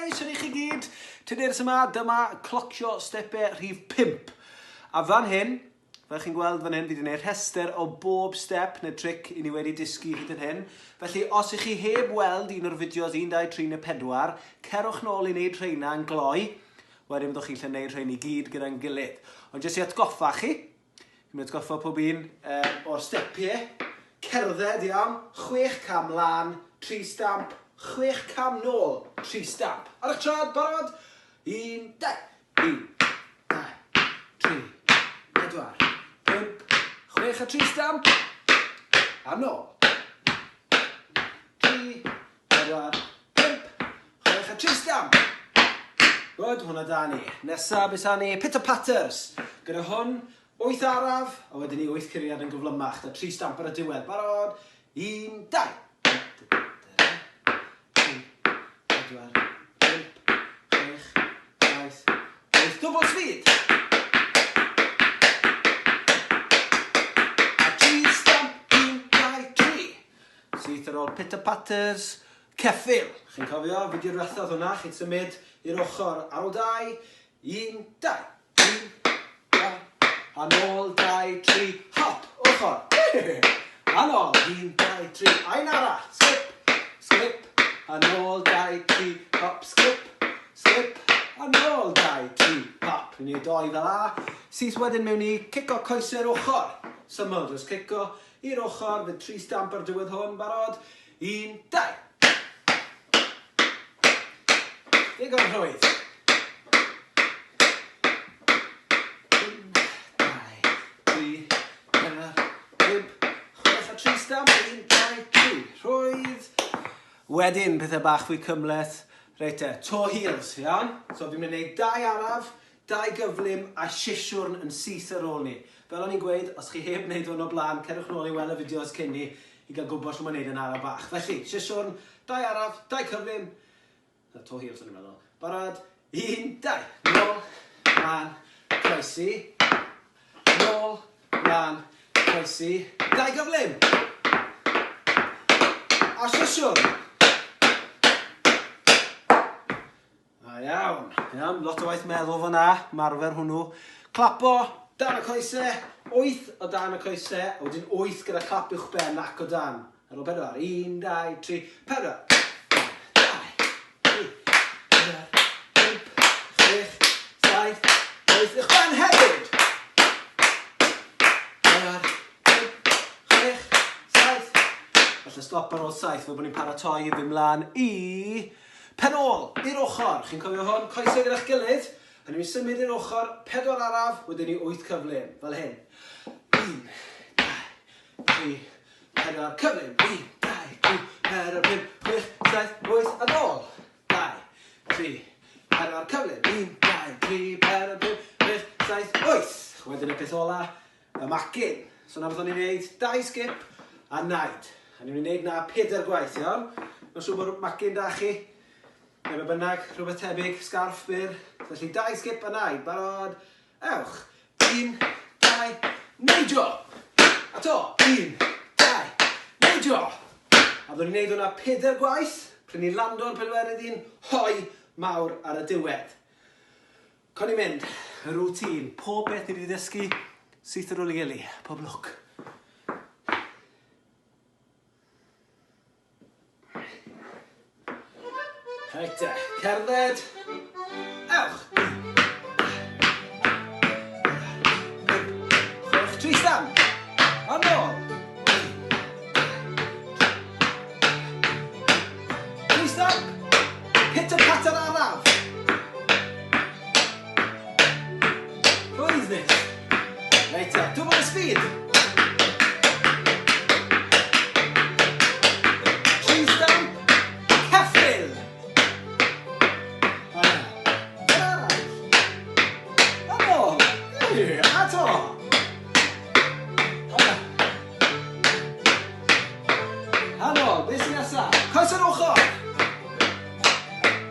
Shwt i chi gyd? Tudur sy 'ma, dyma clocio stepe rhif 5. A fan hyn, fel chi'n gweld fan hyn, fi wedi gwneud rhestr o bob step neu tric i ni wedi dysgu hyd yn hyn. Felly, os ych chi heb weld un o'r fideos 1, 2, 3 neu 4, cerwch nôl i wneud rheina yn gloi. Wedyn byddwch chi'n gallu gwneud rhein i gyd gyda'n gilydd. Ond jyst i atgoffa chi, Fi'n mynd atgoffa pob un o'r stepiau. Cerdded, iawn. Chwech cam lan, tri stamp. Chwech cam nôl, tri stamp. Ar eich trad, barod? Un, dau. Un, dau, tri, pedwar, pump, chwech a tri stamp. A nôl. Tri, pedwar, pump, chwech a tri stamp. Good, hwnna da ni. Nesa, beth ni? Pitter patters. Gyda hwn, wyth araf, a wedyn ni wyth curiad yn gyflymach. Da tri stamp ar y diwedd. Barod? Un, dau. Tri, pedwar, pump, chwech, saith, wyth. Double speed! A tri stamp, un, dau, tri. Syth ar ôl pitter patters, ceffyl. Chi'n cofio, fideo diwethaf oedd hwnna, chi'n symud i'r ochr ar ôl dau, un, dau, un, dau, a nôl, dau, tri, hop, ochr, a nôl, un, dau, tri, a un arall, skip, skip, a nôl, dau, tri, hop, skip, skip, a nôl, dau, tri, hop. Ni'n neud doi fel a. Syth wedyn mewn i cico coesau'r ochr. Syml, jyst cico I'r ochr, fydd tri stamp ar diwedd hwn, barod? Un, dau! Digon rhwydd. Un, dau, tri, pedwar, pump, chwech a tri stamp. Un, dau, tri. Rhwydd. Wedyn, pethau bach fwy cymhleth. Reit te, toe heels, iawn? So fi'n mynd i wneud dau araf, Dau gyflym a sisiwrn yn syth ar ôl ni. Fel o'n i'n gweud, os chi heb wneud hwn o blaen, cerwch nôl i weld y fideos cyn ni i gael gwybod shwt mae'n neud yn araf bach. Felly, sisiwrn, dau araf, dau cyflym, na, to heels o'n i'n meddwl. Barod? Un, dau! Nôl, mlan, croesi, nôl, mlan, croesi, dau gyflym! A sisiwrn! Da iawn. Iawn, lot o waith meddwl fan'na, marfer hwnnw. Clapo, dan y coese, wyth o dan y coese, a wedyn wyth gyda clap uwch ben ac o dan. Ar ôl pedwar, un, dau, tri, pedwar. Dau, tri, pedwar, pump, chwech, saith, wyth, uwch ben hefyd! Pedwar, pump, chwech, saith. Falle stop ar ôl saith, fel bod ni'n paratoi i fynd mlaen i... Pen ôl, i'r ochr. Chi'n cofio hwn? Coesau gyda'ch gilydd. A ni'n symud i'r ochr, pedwar araf, wedyn ni wyth cyflym, fel hyn. Un, dau, tri, pedwar, cyflym. Un, dau, tri, pedwar, pump, chwech, saith, wyth, a nôl. Dau, tri, pedwar, cyflym. Un, dau, tri, pedwar, pump, chwech, saith, wyth. Wedyn y peth ola, Y macyn. So 'na beth o'n i'n neud, dau sgip a naid. A ni'n mynd i neud 'na pedair gwaith, iawn? Mae'n siŵr bod macyn da chi, neu be bynnag, rhywbeth tebyg, sgarff byr. Felly dau sgip a naid, barod, ewch. Un, dau, neidio! A to, un, dau, neidio! A byddwn ni'n neud hwnna pedair gwaith, pryd ni'n lando yn pedwerydd un, hoi mawr ar y diwedd. Co ni'n mynd. Y routine. Pob beth ni wedi ddysgu, syth ar ôl ei gili. Pob lwc. Reit te, cerdded. Ewch! Chwech, tri stamp. A nôl. Tri stamp. Hit y pattern araf. Rwydd nid. Reit te, double the speed. Tri stamp. Ceffyl. Arall. A nôl. A to. Helo, beth sy'n nesaf? Coes yr ochr!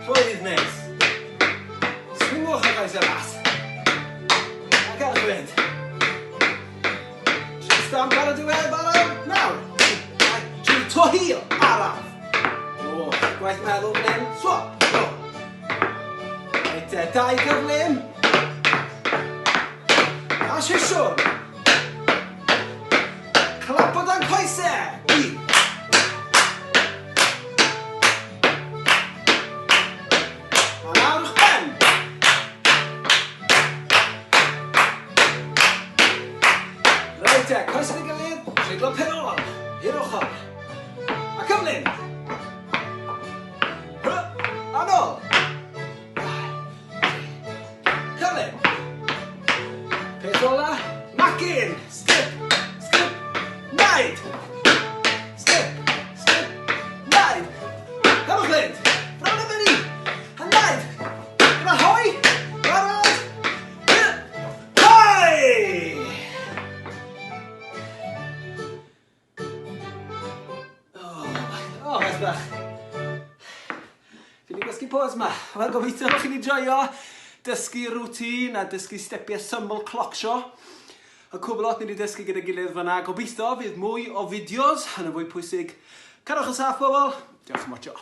Rhwydd neis. Swingwch y coes mas. Ac ar y gwynt. Tri stamp ar y diwedd, barod? Nawr! Dau, tri, to heel, araf! O, gwaith meddwl fan hyn. Swap! Go! te, dau gyflym. A sisiwn. Clap o dan coesau. Un. A lawr o'ch ben. Reit te, coesau yn gilydd, treiglo pen ôl, i'r ochr. A cyflym. A nôl. Cyflym. Peth ola, macyn. Skip, skip, naid. Skip, skip, naid. Cadwch fynd. Bron i fyny. A naid. Gyda hoi. Barod. Hoi! Oh, beth bach. Fi wedi gwasgu pause ma. Wel, gobeithio bod chi wedi joio dysgu routine a dysgu stepiau syml clocsio. Y cwbl lot ni wedi dysgu gyda gilydd fyna. Gobeithio fydd mwy o fideos, yn y fwy pwysig. Cadwch yn saff, bobl. Diolch am watcho.